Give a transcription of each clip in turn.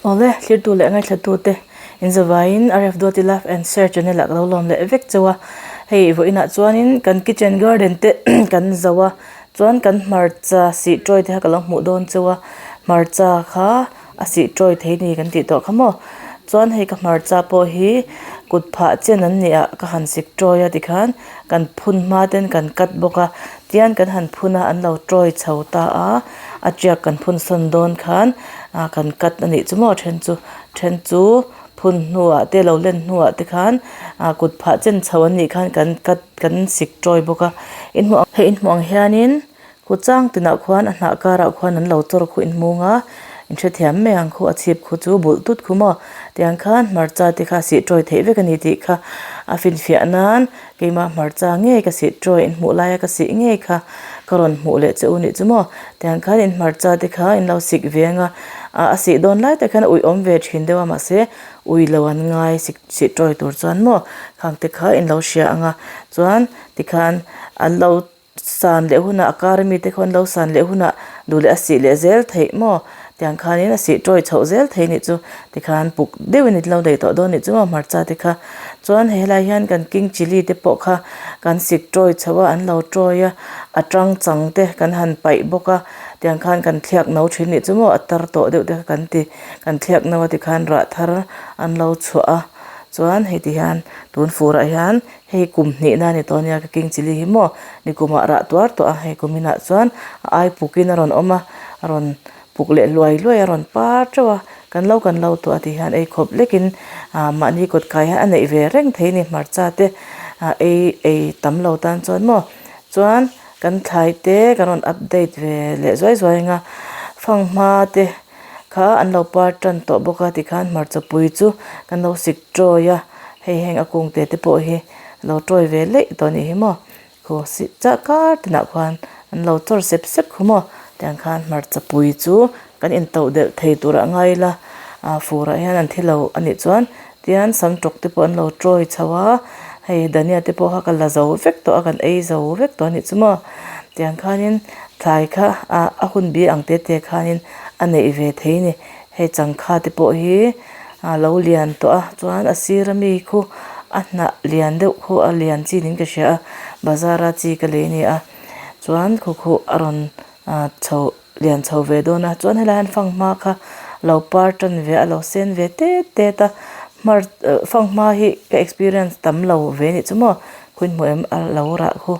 Awle, thlirtu leh ngaithlatute inzavaiin RF Duati Love and Share channel ah ka lo lawm leh vek chauh a. Hei vawiinah chuanin kan kitchen garden te kan zo a, chuan kan hmarcha sih tawi te kha ka lo hmuh dawn chauh a, hmarcha kha a sih tawi thei ni kan tih tawh kha maw. Chuan hei ka hmarcha pawh hi kut phah chen an nih ah ka han sik tawi a tikhan kan phun hma ten kan cut bawk a, tian kan han phun a an lo tawi chho ta a. A tiak kan phun sawn dawn khan ah kan cut a nih chu maw then chu then chu phun hnuah te lo len hnuah te khan ah kut phah chen chho an nih khan kan cut kan sik tawi bawk a inhmuh hei inhmuh ang hianin khu chang tinah khuan a hnah karah khuan an lo chawr khuh inhmung a inhrethiam mai ang khu a chhip khu chu bulh tut khu maw tiang khan hmarcha te kha sih tawi theih vek a ni tih kha a finfiah nan. Keimah hmarcha ngei ka sih tawi in hmuh laia ka sih ngei kha ka rawn hmuh leh che u nih chu maw? Tiang khan in hmarcha te kha in lo sik ve anga a sih dawn lai tak hian a uiawm ve thin deuh a mahse ui lo an ngai sik sih tawi tur chuan maw khang te kha in lo hria anga chuan tikhan an lo San leh hunah a kar ami te khawn lo san leh hunah duh leh a sih leh zel theih maw? Tiang khanin a sih tawi chhoh zel thei nih chu tikhan puk deuhin i lo nei tawh dawn nih chu maw hmarcha te kha. Chuan hei helai hian kan king chilli te pawh kha kan sik tawi chho a an lo tawi a, a tang chang te kan han paih bawk a, tiang khan kan thliak no thin nih chu maw a tar tawh deuh te kha kan ti kan thliak no a tikhan rah thar an lo chhuah a. Chuan hei ti hian tun furah hian Hei kum hnihna a ni tawh ania ka king chilli hi maw ni kumah rah tuar tawh a hei kum inah chuan a ai pukin a rawn awm a a rawn puk leh hluai hluai a rawn par teuh a kan lo kan lo tawh a tih hian ei khawp lekin ah mahni kawt kai hian a neih ve reng thei a ni hmarcha te ah ei ei tam lo tan chuan maw chuan kan thlai te kan rawn update ve leh zuai zuai ang a fanghma te kha an lo par tan tawh bawk a tikhan hmarcha pui chu kan lo sik tawi a. Hei heng a kung te te pawh hi lo tawi ve leih tawh anih hi maw khu sih chah kar tinah khuan an lo chawr sep sep khu maw tiang khan hmarcha pui chu kan intoh delh thei turah ngai ila ah furah hian an thi lo anih chuan tian sam tawk te pawh an lo tawi chho a hei dhania te pawh kha ka la zo vek tawh a kan ei zo vek tawh anih chu maw tiang khanin thlai kha ah a hun bi ang te te khanin a neih ve thei a ni hei changkha te pawh hi. a lo lian tawh a chuan a sir ami khu a hnah lian deuh khu a lian chin in ka hria a bazar a chi ka lei a ni a chuan khu khu a rawn ah chho lian chho ve dawn a chuan helai hian fanghma kha lo par tan ve a lo sen ve tet tet a hmar ah fanghma hi ka experience tam lo ve anih chu maw khawi hmuh em a lo rah khu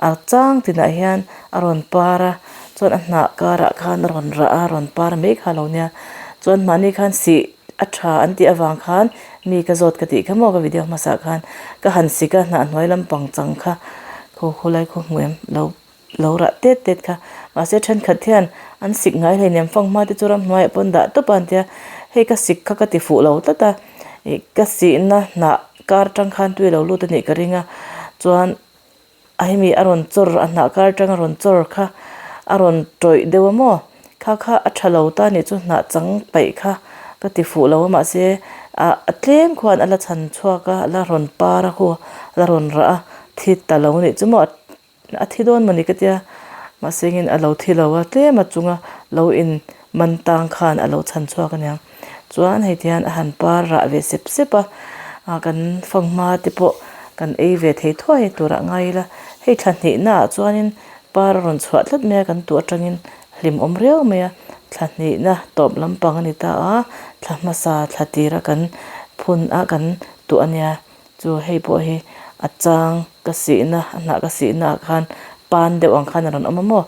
a chang tinah hian a rawn par a. Chuan a hnah karah khan a rawn rah a, rawn par mai kha a lo nia. Chuan mahni khan sih a tha an tih avang khan mi ka zawt ka tih kha maw ka video hmasa khan ka han sik a hnah hnuai lampang chang kha khaw khawlai khaw hmu em lo lo rah tet tet kha. Mahse thenkhat hian an sik ngai hleinem fanghma te chu ramhnuaiah pawn dah tawp a an tia hei ka sik kha ka ti fuh lo tlat a ih ka sihna hnah kar atang khan tui lo lut a nih ka ring a chuan. A hemi a rawn chawr a hnah kar atanga rawn chawr kha a rawn tawih deuh a maw kha kha a tha lo ta nih chu hnah chang paih kha ka ti fuh lo a mahse ah a tlem khuan a la chhan chhuak a a la rawn par a khu a la rawn rah a thi ta lo nih chu maw a thi dawn mawni ka tia mahse engin a lo thi lo a tlem a chunga lo in man tang khan a lo chhan chhuak aniang. Chuan hei tihian a han par rah ve sep sep a, ah kan fanghma te pawh kan ei ve thei thuai turah ngai ila hei thla hnihna ah chuanin par a rawn chhuah tlat mai a kan tuh atangin hlim awm riau mai a thla hnihna tawp lampang a ni ta a thla hmasa thla tira kan phun a kan tuh a nia chu hei pawh hi a chang ka sihna a hnah ka sihna ah khan pan deuh ang khan a rawn awm a maw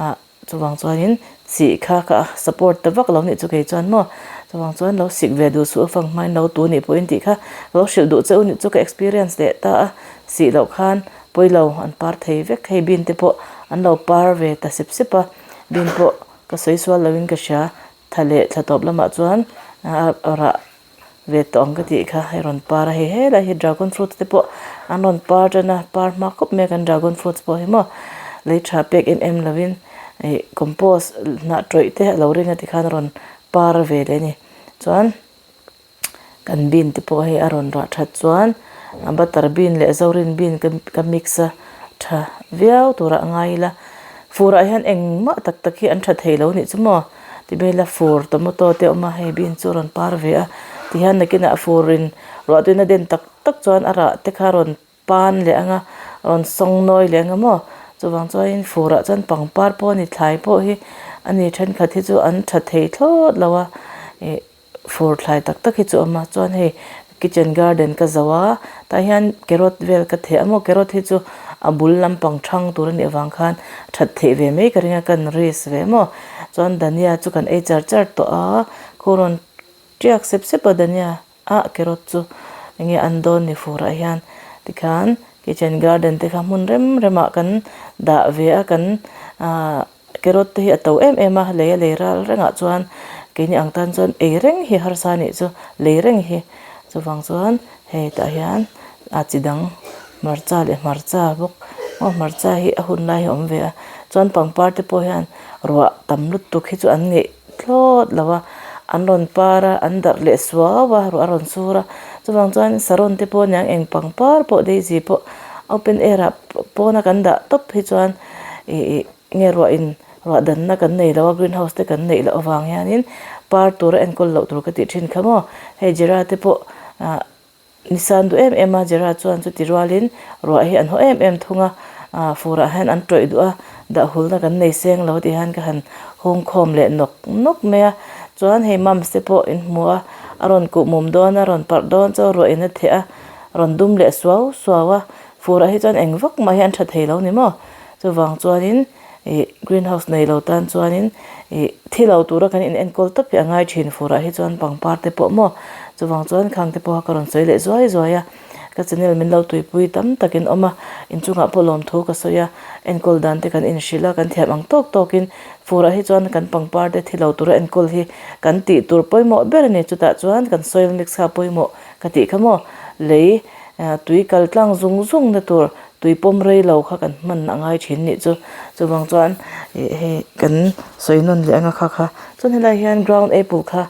ah. Chuvang chuanin sih kha ka support ta vak lo nih chu kei chuan maw chuvang chuan lo sik ve duh suh a fang hmain lo tu nih pawhin tih kha lo hrilh duh che u nih chu ka experience leh ta a sih loh khan pawi lo an par thei vek hei bean te pawh an lo par ve ta sep sep a bean pawh ka sawi sual loin ka hria tha leh thla tawp lamah chuan a rah ve tawh ang ka tih kha hei rawn par a hei helai hi dragon fruit te pawh an rawn par tan a par hma khawp mai a kan dragon fruit pawh hi maw lei tha pek em em lovin ih compost hnah tawih te a lo ring a tikhan a rawn par ve leh a ni chuan kan bean te pawh hei a rawn rah that chuan butter bean leh zorin bean ka ka mix a tha viau turah a ngai ila furah hian engmah tak tak hi an tha thei lo a nih chu maw. Ti vela fur tomato te a awm a hei bean chu a rawn par ve a tihian nakinah furin ruah tuina den tak tak chuan a rah te kha a rawn pan leh ang a a rawn sawng nawi leh ang a maw chuvang chuanin furah chuan pangpar pawh a ni thlai pawh hi a ni thenkhat hi chu an tha thei thlawt lo a ih fur thlai tak tak hi chu a awm a chuan hei kitchen garden ka zo a tah hian carrot vel ka theh a maw carrot hi chu a bul lampang thang tur a nih avang khan that theih ve mai ka ring a kan risk ve maw chuan dhania chu kan ei char char tawh a khu rawn tiak sep sep a dhania. Ah carrot chu enge an dawn ni furah hian tikhan kitchen garden te kha hmun rem remah kan dah ve a kan ahh carrot te hi a to em em a lei a lei ral rengah chuan keini ang tan chuan ei reng hi harsa a nih chu lei reng hi chuvang chuan hei tah hian a chi dang hmarcha leh hmarcha bawk aw hmarcha hi a hun lai hi a awm ve a chuan pangpar te pawh hian ruah tam lutuk hi chu an ngeih. thlawt lo a an rawn par a an darh leh suau a ruah a rawn sur a chuvang chuan saron te pawh aniang eng pangpar pawh daisy pawh open air ah pawna kan dah tawp hi chuan ih ih nge ruah in ruah danna kan nei lo a green house te kan neih loh avang hianin par tura enkawl loh tur ka tih thin kha maw hei jira te pawh ah. Nisan duh em em a, Gerard chuan chuti rualin ruah hi an haw em em thung a, aah furah hian an tawih duh a, dah hulna kan nei seng lo tih hian ka han hung khawm leh nawk nawk mai a, chuan hei mums te pawh in hmu a, a rawn kuh mum dawn a, rawn parh dawn chu ruah in a theh a, rawn dum leh suau suau a, furah hi chuan eng vak mah hi an tha thei lo ni maw, chuvang chuanin. Ih green house nei lo tan chuanin ih thi lo tura kan in enkawl tawp hi a ngai thin furah hi chuan pangpar te pawh maw chuvang chuan khang te pawha ka rawn sawi leh zuai zuai a ka channel min lo tuipui tam takin awm a inchungah pawh lawmthu ka sawi a enkawl dan te kan inhrilh a kan thiam ang tawk tawkin furah hi chuan kan pangpar te thi lo tura enkawl hi kan tih tur pawimawh ber a ni chutah chuan kan soil mix kha pawimawh ka tih kha maw lei tui kal tlang zung zung na tur tui pawm rei lo kha kan hman a ngai thin nih chu chuvang chuan ih hei kan sawi nawn leh anga kha kha chuan helai hian ground apple kha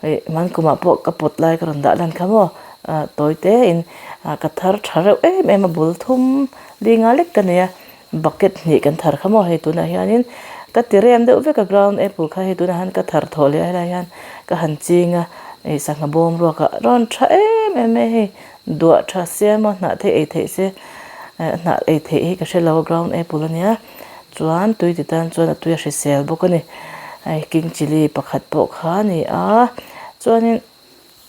ih hman kumah pawh ka pawt lai ka rawn dah lan kha maw ah tawi te in ah ka thar tha reuh em em a bul thum linga lek ka nei a bucket hnih kan thar kha maw hei tunah hianin ka ti rem deuh vek a ground apple kha hei tunah hian ka thar thawh leh a helai hian ka han ching a ih sangha bawm ruakah rawn tha em em mai a hei. Duah tha siam a hnah te ei theih se eh hnah ei theih hi ka hre lo a ground apple a nia chuan tui ti tan chuan a tui a hrisel bawk a ni hei king chilli pakhat pawh kha a ni a chuanin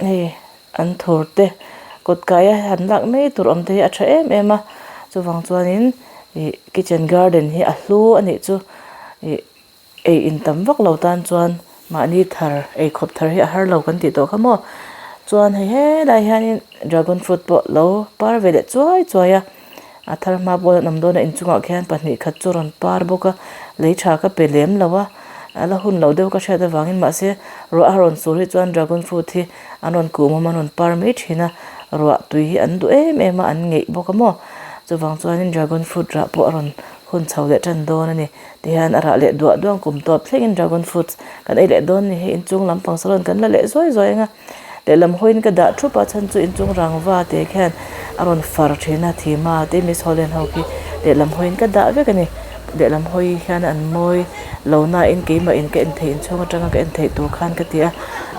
hei an thur te kawt kaia han lak mai tur awm te hi a tha em em a chuvang chuanin ih kitchen garden hi a hlu a nih chu ih. Ei in tam vak lo tan chuan mahni thar ei khawp thar hi a har lo kan tih tawh kha maw. Chuan hei helai hianin dragon fruit pawh lo par ve leh chuai chuai a, a thar hma pawh an awm dawn a inchungah khian pahnih khat chu a rawn par bawk a, lei tha ka pe lem lo a, a la hun lo deuh ka hriat avangin mahse ruah a rawn sur hi chuan dragon fruit hi an rawn kuh mawm a an rawn par mai thin a, ruah tui hi an duh em em a an ngeih bawk a maw. Chuvang chuanin dragon fruit rah pawh a rawn hun chho leh tan dawn a ni. Tihian a rah leh duah duang kum tawp thlengin dragon fruits kan ei leh dawn ni hei inchung lampang salon kan la leh zuai zuai ang a lehlam hawiin ka dah thup a chhan chu inchung rangva te khian a rawn far thin a thima te miss holland ho khi lehlam hawiin ka dah vek a ni lehlam hawi hian an mawi lo na in keimah in ka en theih inchhung atanga ka en theih tur khan ka ti a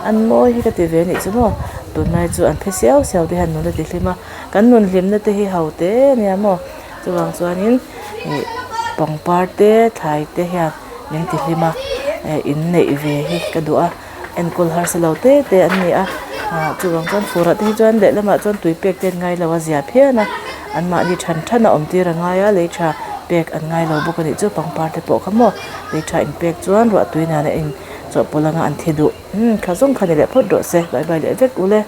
an mawi hi ka ti ve anih chu maw tunlai chu an phe siau siau te hian nun a ti hlim a kan nun hlimna te hi ho te ania maw. Chuvang chuanin ih pangpar te thlai te hian min ti hlim a eh in neih ve hi ka duh a enkawl harsa lo te te an ni a ah chuvang chuan furah te hi chuan lehlamah chuan tui pek te an ngai lo a zia phian a anmahni than than a awm tir a ngai a lei tha pek an ngai lo bawk a nih chu pangpar te pawh kha maw lei tha in pek chuan ruah tui nana in chawhpawlh anga an thi duh umm kha zawng kha ni leh phawt rawh se bye bye leh vek ule.